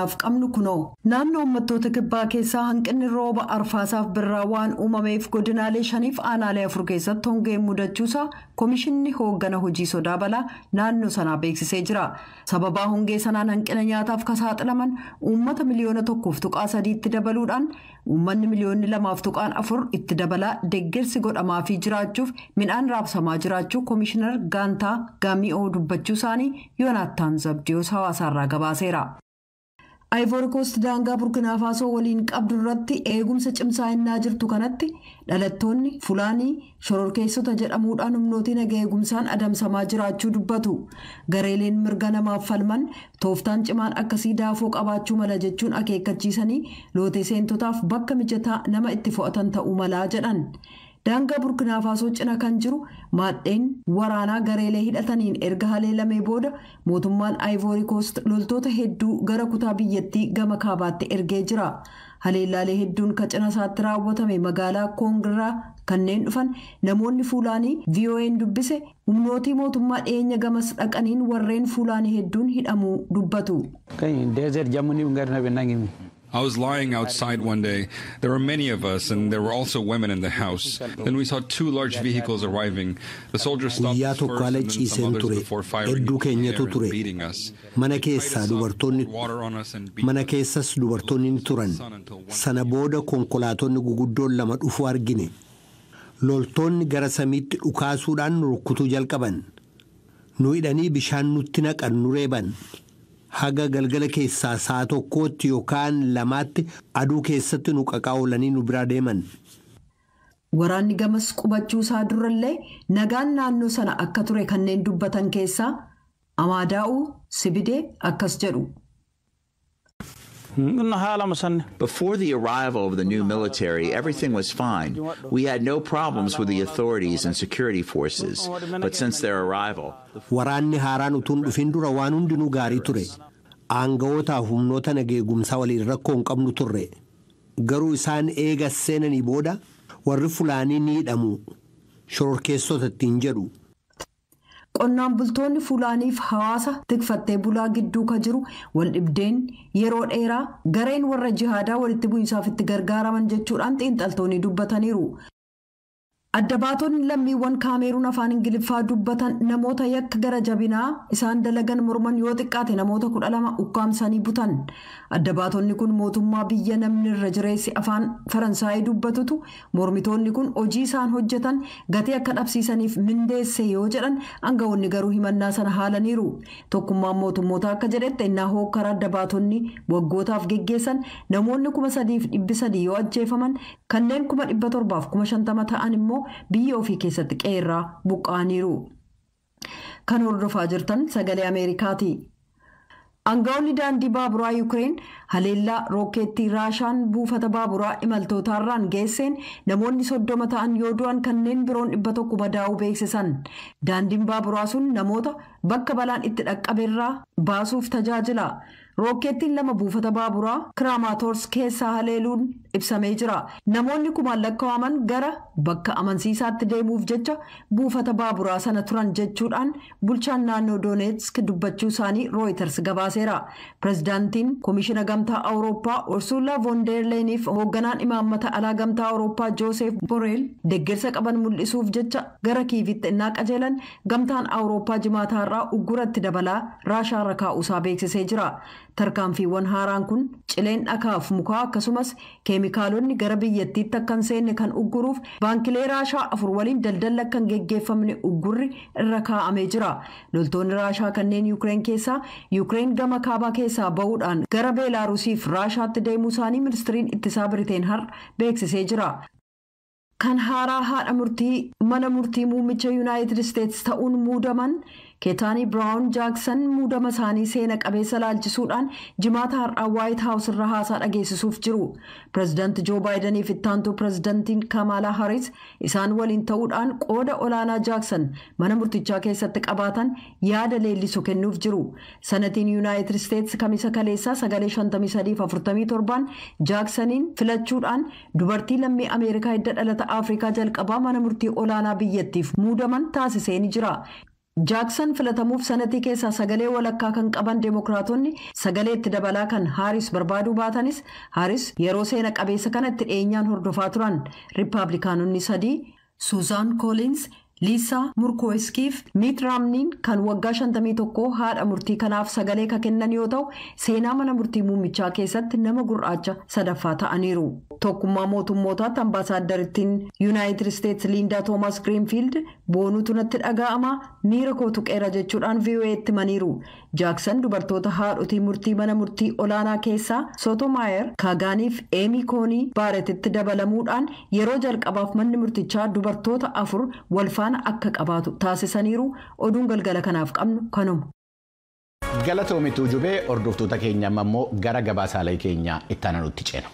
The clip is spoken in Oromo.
har'aaf qabnu kunoo. Naannoo uummattoota kibbaa keessaa hanqinni rooba arfaasaaf birraa waan uumameef godinaalee shaniif aanaalee afur keessatti hongeen mudachuusaa Komishinni hooggana hojii sodaa balaa naannoo sanaa beeksisee jira. Sababaa hongee sanaan hanqina nyaataaf ka saaxilaman uummata 1.3 miliyoonitti dabaluudhaan uummanni 2.4 miliyoonni itti dabalaa deeggarsi godhamaafii jiraachuuf midhaan raabsamaa jiraachuu Komishinar Gaantaa Gaami'oo dubbachuu isaanii Yoonaattaan Zabdiyoos Hawaasaarraa gabaaseera. Ayivoorikoost daangaa Burkinaa Faasoo waliin qabdu irratti eegumsa cimsaa innaa jirtu kanatti dhalattoonni Fulaanii shororkeessota jedhamuudhaan humnootii naga eegumsaan adamsamaa jiraachuu dubbatu. Gareeleen mirga namaaf falman tooftaan cimaan akkasii daafoo qabaachuu mala jechuun akeekkachiisanii, lootee seentotaaf bakka mijataa nama itti fo'atan ta'uu malaa jedhan. Daangaa Burkinaa Faasoo cina kan jiru maadheen waraanaa gareelee hidhataniin erga haleelamee booda mootummaan Ayivoori Koost loltoota hedduu gara kutaa biyyattii gama kaabaatti ergee jira. Haleellaalee hedduun ka cina isaatti raawwatame magaalaa Koongiraa kanneen dhufan namoonni Fuulaanii VOA'n dubbise humnootii mootummaa dhiyeenya gamas dhaqaniin warreen Fuulaanii hedduun hidhamuu dubbatu. I was lying outside one day. There were many of us, and there were also women in the house. Then we saw two large vehicles arriving. The soldiers stopped Guyyaa tokko ala ciiseen ture. Hedduu keenyatu ture. Mana keessaa dubartoonni, mana keessas dubartoonni ni turan. Sana booda konkolaatonni guguddoon lama dhufuu argine. Loltoonni gara samiitti dhukaasuudhaan nu rukkutuu jalqaban. Nu hidhanii bishaan nutti naqan, nu reeban. Haga galgala keessaa sa'a 1tti yookaan 2tti aduu keessatti nu qaqaa'olanii nu biraa deeman. Waraanni gamas qubachuu isaa durallee nagaan naannoo sana akka ture kanneen dubbatan keessaa Amaadaa'uu Sibidee akkas jedhu. Before the arrival of the new military, everything was fine. We had no problems with the authorities and security forces. But since their arrival, Waraanni haaraan utuun dhufin dura waan hundinuu gaarii ture. Aanga'ootaaf humnoota nageegumsaa waliin rakkoo hin qabnu turre. Garuu isaan eega seenanii booda warri Fulaanii ni hidhamu. Shororkeessota ittiin jedhu. Qonnaan bultoonni Fulaaniif hawaasa tikfattee bulaa gidduu ka jiru wal dhibdeen yeroo dheeraa gareen warra jihaadaa walitti bu'iinsaaf itti gargaaraman jechuudhaan xiinxaltoonni dubbataniiru. Adda baatonni lammiiwwan Kaameeruun afaan Ingiliffaa dubbatan namoota yakka gara jabinaa isaan dalagan morman yoo xiqqaate namoota 12 ukkaamsanii butan. Adda baatonni kun mootummaa biyya namni irra jireessi afaan Faransaayii dubbatutu mormitoonni kun hojii isaan hojjetan gatii akka dhabsiisaniif mindeesse yoo jedhan, aangawoonni garuu himannaa sana haalaniiru. Tokkummaan mootummoota akka jedhetti, innaa hookkara adda baatonni waggootaaf geggeessan namoonni 3,300 yoo ajjeefaman, kanneen 750,000 ta'an immoo biyya ofii keessatti qeerraa buqqa'aniiru. Kan hordofaa jirtan Sagalee Ameerikaati. Aangawoonni daandii baaburaa Yuukireen haleellaa rookeettii Raashaan buufata baaburaa imaltootaarraan geesseen namoonni 30 ta'an yoo du'an, kanneen biroon 100 madaa'uu beeksisan. Daandiin baaburaa sun namoota bakka balaan itti dhaqqabeerraa baasuuf tajaajila. Rookeettiin lama buufata baaburaa Kiraamaatoors keessaa haleeluun ibsamee jira. Namoonni kumaan lakkaa'aman gara bakka amansiisaatti deemuuf jecha buufata baaburaa sana turan jechuudhaan bulchaan naannoo Dooneetsk dubbachuu isaanii Rooyiters gabaaseera. Pireezidaantiin Koomishina Gamtaa Awurooppaa Ursuulaa Voondeerleeniif hoogganaan imaammata alaa Gamtaa Awurooppaa Jooseef Boreel deeggarsa qaban mul'isuuf jecha gara Kiivitti innaa qajeelan, Gamtaan Awurooppaa jimaataarraa ugguratti dabalaa Raashaarra kaa'uusaa beeksisee jira. Tarkaanfiiwwan haaraan kun cileen dhakaaf mukaa akkasumas keemikaalonni gara biyyattiitti akka hin seenne kan ugguruuf baankilee Raashaa afur waliin daldalli akka hin geggeeffamne uggurri irra kaa'amee jira. Loltoonni Raashaa kanneen Yuukireen keessaa Yuukireen gama kaabaa keessaa bahuudhaan gara Beelaarusiif Raashaatti deemuu isaanii ministiriin ittisaa Biriteen har'a beeksisee jira. Kan haaraa haadha murtii mana murtii muummicha Yuunaayitid Isteetsi ta'uun muudaman Keetaanii Biraawun Jaaksan muudama isaanii seena qabeessa laalchisuudhaan jimaata har'aa Waayit Haawus irra haasaa dhageessisuuf jiru. Pireezidaanti Joo Baayidaniif ittaantuu pireezidaantiin Kamaalaa Haris isaan waliin ta'uudhaan qooda olaanaa Jaaksan mana murtichaa keessatti qabaatan yaada leellisu kennuuf jiru. Sanatiin Yuunaayitid Isteetsi Kamisa kaleessaa sagalee 53-47 Jaaksaniin filachuudhaan dubartii lammii Ameerikaa hidda dhalata Afrikaa jalqabaa mana murtii olaanaa biyyattiif muudaman taasisee ni jira. Jaaksan filatamuuf sanatii keessaa sagalee walakkaa kan qaban Deemokiraatonni sagalee itti dabalaa kan Haaris barbaaduu baatanis, Haaris yeroo seena qabeessa kanatti dhiyeenyaan hordofaa turan. Riippaabilikaanonni sadii, Suuzaan Koolins, Liisaa Murkooskiif Miit Raamniin, kan waggaa 51 haadha murtii kanaaf sagalee ka kennan yoo ta'u, seenaa mana murtii muummichaa keessatti nama gurraacha sadaffaa ta'aniiru. Tokkummaa Mootummootaatti ambaasaaddariittiin Yuunaayitid Isteetsi Liindaa Toomaas Giriinfiild "Boonuutu natti dhaga'ama, miira koo tuqeera" jechuudhaan VOA'tti himaniiru. Jaaksan dubartoota haadhotii murtii mana murtii olaanaa keessaa Sotomaayer Kaagaaniif Eemii Koonii Baaretitti dabalamuudhaan yeroo jalqabaaf manni murtichaa dubartoota afur walfaana akka qabaatu taasisaniiru. Oduun galgala kanaaf qabnu kanuma. Galatoomituu jubee. Hordoftoota keenya, amma immoo gara gabaasaalee keenya itti aanutti ceena.